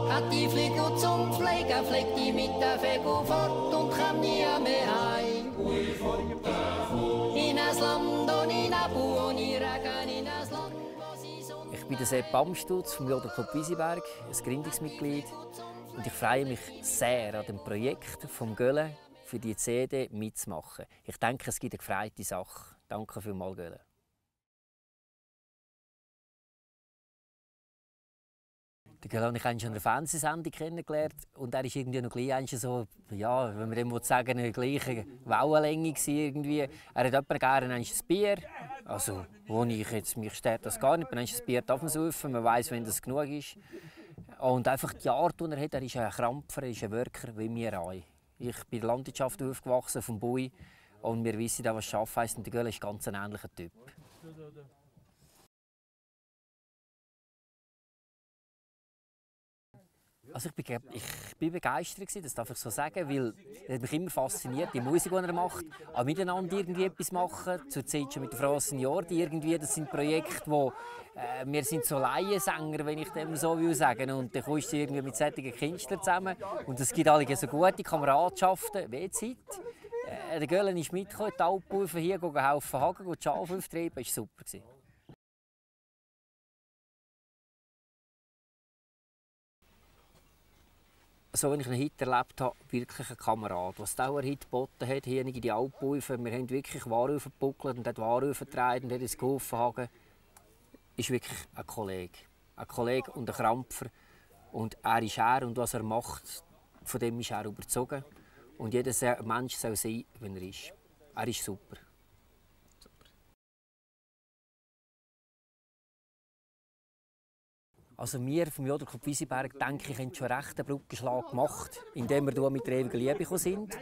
Hat die Fliege zum Pflegen, fliegt die mit der Fego fort und kann nie mehr heim. In ein Land ohne Nebel, ohne Regen, in ein Land, wo sie Sonne... Ich bin der Sepp Amstutz vom Jodelclub Wiesenberg, ein Gründungsmitglied. Und ich freue mich sehr, an dem Projekt vom Gölle für die CD mitzumachen. Ich denke, es gibt eine gefreite Sache. Danke vielmals, Gölle. Den Gölle habe ich eigentlich schon in einer Fernsehsendung kennengelernt. Und er war irgendwie noch gleich so, ja, wenn man dem sagen will, eine gleiche Wellenlänge irgendwie. Er hat jemanden gerne ein Bier. Also, wo ich jetzt, mich stört das gar nicht. Man ein Bier darf man saufen, man weiss, wenn das genug ist. Und einfach die Art, die er hat, er ist ein Krampfer, er ist ein Worker wie wir alle. Ich bin in der Landwirtschaft aufgewachsen, vom Bui. Und wir wissen, was Arbeiten heisst. Und der Gölle ist ganz ein ähnlicher Typ. Also ich bin begeistert, das darf ich so sagen, weil es hat mich immer fasziniert, die Musik, die er macht, auch miteinander irgendwie etwas machen. Zurzeit schon mit der Frau Signori irgendwie, das sind Projekte, wo wir sind so Laiensänger, wenn ich dem so will sagen. Und dann kommst du irgendwie mit solchen Künstlern zusammen und es gibt alle so gute Kameradschaften, wie Zeit. Der Gölle ist mitgekommen, die Alpenhaufen hier helfen hagen, die Schafe auftreiben, das war super. So, wenn ich einen Hit erlebt habe, wirklich ein Kamerad. Was der Hit geboten hat, hier in die Alpenhaufen, wir haben wirklich Ware aufgebuckelt und hat Ware aufgetragen und hat ins geholfen, ist wirklich ein Kollege. Ein Kollege und ein Krampfer. Und er ist er und was er macht, von dem ist er überzogen. Und jeder Mensch soll sein, wie er ist. Er ist super. Also wir vom Jodelclub Wiesenberg, denke ich, haben schon recht einen Brückenschlag gemacht, indem wir hier mit der ewigen Liebe gekommen sind.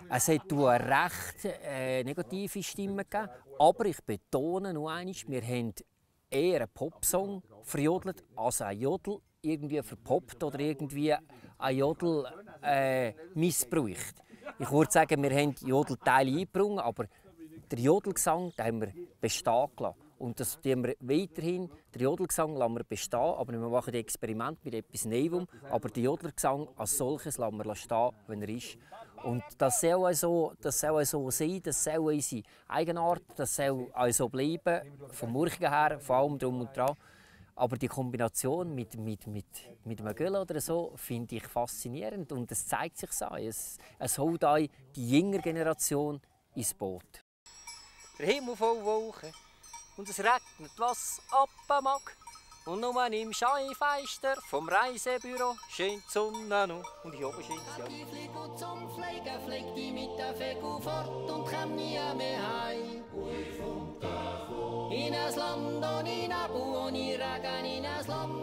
Es hat eine recht negative Stimme gegeben, aber ich betone noch einmal, wir haben eher einen Popsong verjodelt, als ein Jodel irgendwie verpoppt oder irgendwie ein Jodel missbraucht. Ich würde sagen, wir haben Jodelteile eingebracht, aber der Jodelgesang den haben wir bestehen gelassen. Und das tun wir weiterhin. Den Jodelgesang lassen wir bestehen, aber wir machen Experimente mit etwas Neuem. Aber den Jodelgesang als solches lassen wir stehen, wenn er ist. Und das soll auch so sein, das soll unsere Eigenart, das soll auch so bleiben, vom Murchigen her, vor allem drum und dran. Aber die Kombination mit einem Gölle oder so finde ich faszinierend und es zeigt sich so. Es holt auch die jüngere Generation ins Boot. Der Himmel voll Wolken und es regnet, was ab mag. Und nur im Scheinfenster vom Reisebüro scheint die Sonne noch und hier oben scheint sie auch. Die Fliege zum Pflegen, fliegt die mit der Fego fort und kann nie mehr heim. In ein Land ohne Nebel, ohne Regen, in ein Land